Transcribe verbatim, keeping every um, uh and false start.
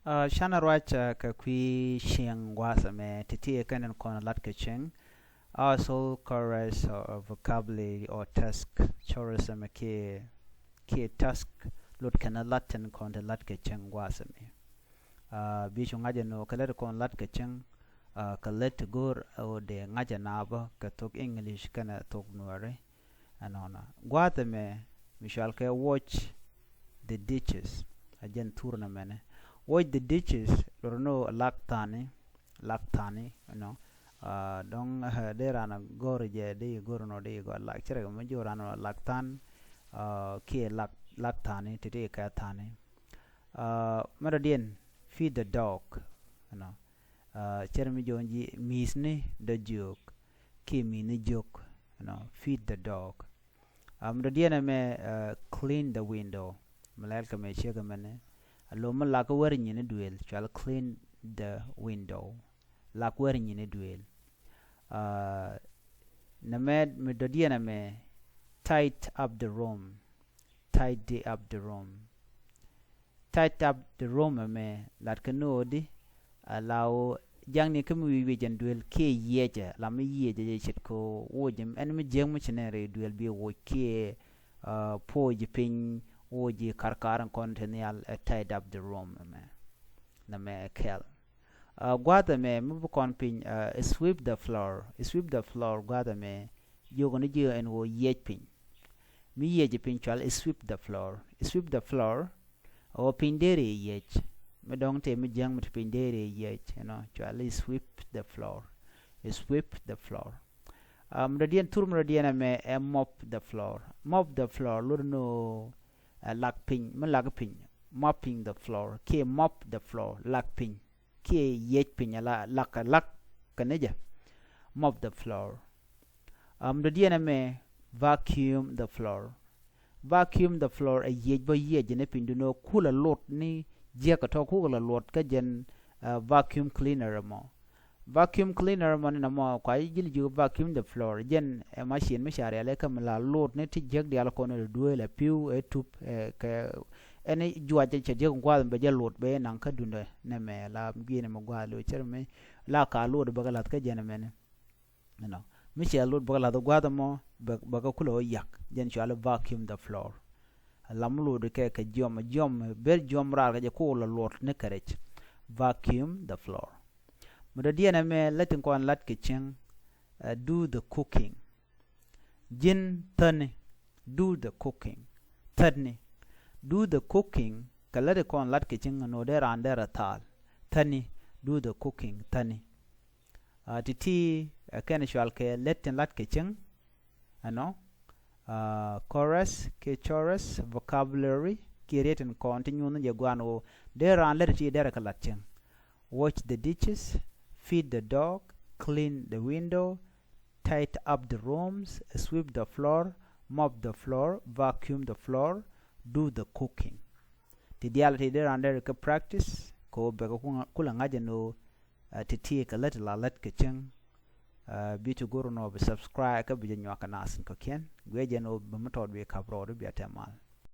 Canɛ ruac kɛ kui̱ cieŋ gua̱a̱th ɛmɛ ti̱ti̱ kɛn in kɔn lat kɛ cieŋ. Our soul chorus or vocabulary or task chorus ɛmɛ kiɛ kiɛ task lot kɛn lat tin kɔn ti lat kɛ cieŋ gua̱a̱th ɛmɛ. Bi cu ŋa̱c ɛn ɣöö kɛ lät kɔn lat kɛ cieŋ kɛ lät ti go̱o̱r ɣöö dee ŋa̱c ɛn a bä kɛ thok English kɛnɛ thok Nuɛri. Ɛnɔnɔ gua̱a̱th ɛmɛ mi cual kɛ watch the dishes. A jɛn thur nɛ mɛnɛ watch the dishes lor ni lak thani, lak thani ɛnɔ. Dɔŋ dee ran a go̱r jɛ dee go̱r nɔ dee gɔl lak cɛ rɛ mi ji̱ ran a lak than kiɛ lak, lak thani ti ti kɛ thani. Mɛ dɔ̱diɛn feed the dog ɛnɔ. Cɛ rɛ mi ji̱ mi̱i̱thni dɔ jiök kiɛ mi̱i̱thni jiök ɛnɔ, feed the dog. Mɛ dɔ̱diɛn ɛmɛ clean the window. Mɛ lɛl kɛ mɛ ciek ɛmɛnɛ a lo̱m mi lak wär nyini duëël cual clean the window. Lak wär nyini duëël. Nɛ mɛ mi dɔ̱diɛn ɛmɛ tight up the room. Tidy up the room. Tight up the room ɛmɛ lat kɛ ni ɣöö di a la ɣöö jakni kä mi wi̱i̱ wi̱i̱ jɛn duëël kiɛ yiëcɛ la mi yiëcɛ jɛ ce̱tkɛ ɣöö woc ɛn mi jiäk mi ci nɛn rɛy duëël bi woc kiɛ puɔ̱c ji̱ piny woc ji̱ karkar in kɔn te nhial ɛ tight up the room ɛmɛ. Nɛ mɛ ɛ kɛl. Gua̱a̱th ɛmɛ mi bi kɔn piny sweep the floor. Sweep the floor gua̱a̱th ɛmɛ jiök ni ji̱ ɛn ɣöö yiëc piny. Mi yiëc piny cual sweep the floor. Sweep the floor ɣöö piny dee rɛy yiëc. Mi dɔ̱ŋ tëë mi jiäŋ mi ti piny dee rɛy yiëc ɛnɔ cual sweep the floor. Sweep the floor. Mi dɔ̱diɛn thur mi dɔ̱diɛn ɛmɛ ɛ mop the floor. Mop the floor lot ni ɣöö ɛ lak piny mi lak piny. Mopping the floor kiɛ mop the floor lak piny kiɛ yiëc piny ala lak lak kɛ ni jɛ. Mop the floor. Am dɔ̱diɛn ɛmɛ vacuum the floor. Vacuum the floor ɛ yiëc bä yiëc jɛ ni piny dun ɛ kulɛ lot ni jiäk ɛ tɔ̱ kulɛ lot kä jɛn vacuum cleaner ɛmɔ. Vacuum cleaner mɔ ni na mɔ kua ji̱ ji̱ ji̱ vacuum the floor jɛn ɛ machine mi ca rial ɛ kä mi la lot ni ti jiäk dial kɔn ɛ duëël ɛ pi̱w ɛ tup ɛ kɛ ɛn juac cɛ jiäk gua̱a̱th bɛ jɛ lot bɛ naŋ kä dundɛ nɛ mɛ la gi̱i̱n mɛ gua̱a̱th lo cɛr mi la ka lot bɛ kɛ lath kä jɛn mɛni. You know, mi cɛ lot bɛ kɛ lath gua̱a̱th mɔ bɛ kɛ kulɛ wä yak jɛn cual vacuum the floor. Lam lot kɛ kɛ jiɔm jiɔm ber jiɔm raar kɛ jɛ kol la lot ni kɛ rɛc. Vacuum the floor. Mi dɔ̱diɛn ɛmɛ lät in kɔn lat kɛ cieŋ do the cooking. Ji̱n thäni do the cooking. Thäni do the cooking kɛ lät in kɔn lat kɛ cieŋ ni wä dee raan derɛ thaal. Thäni do the cooking thäni. Ti̱ti̱ ɛ kɛn cual kɛ lät in lat kɛ cieŋ. Ɛnɔ chorus kiɛ chorus vocabulary kiɛ riet in kɔn ti nyuuth ni jɛ guan ɣöö dee raan lät ti derɛ kɛ lat cieŋ. Wash the dishes, feed the dog, clean the window, tidy up the rooms, sweep the floor, mop the floor, vacuum the floor, do the cooking. Ti diaal ti dee raan derɛ kɛ practice kɛ ɣöö bɛ kɛ kulɛ ŋa̱c ɛn ɣöö ti̱ti̱ kɛ lät la lät kɛ cieŋ. Bi ti go̱r nɔ bi subscribe kä bi jɛ nyuak kɛ nath in kɔ̱kiɛn guiɛ jɛn ɣöö bi mi tɔt bi kap rɔɔd bi a tɛmal.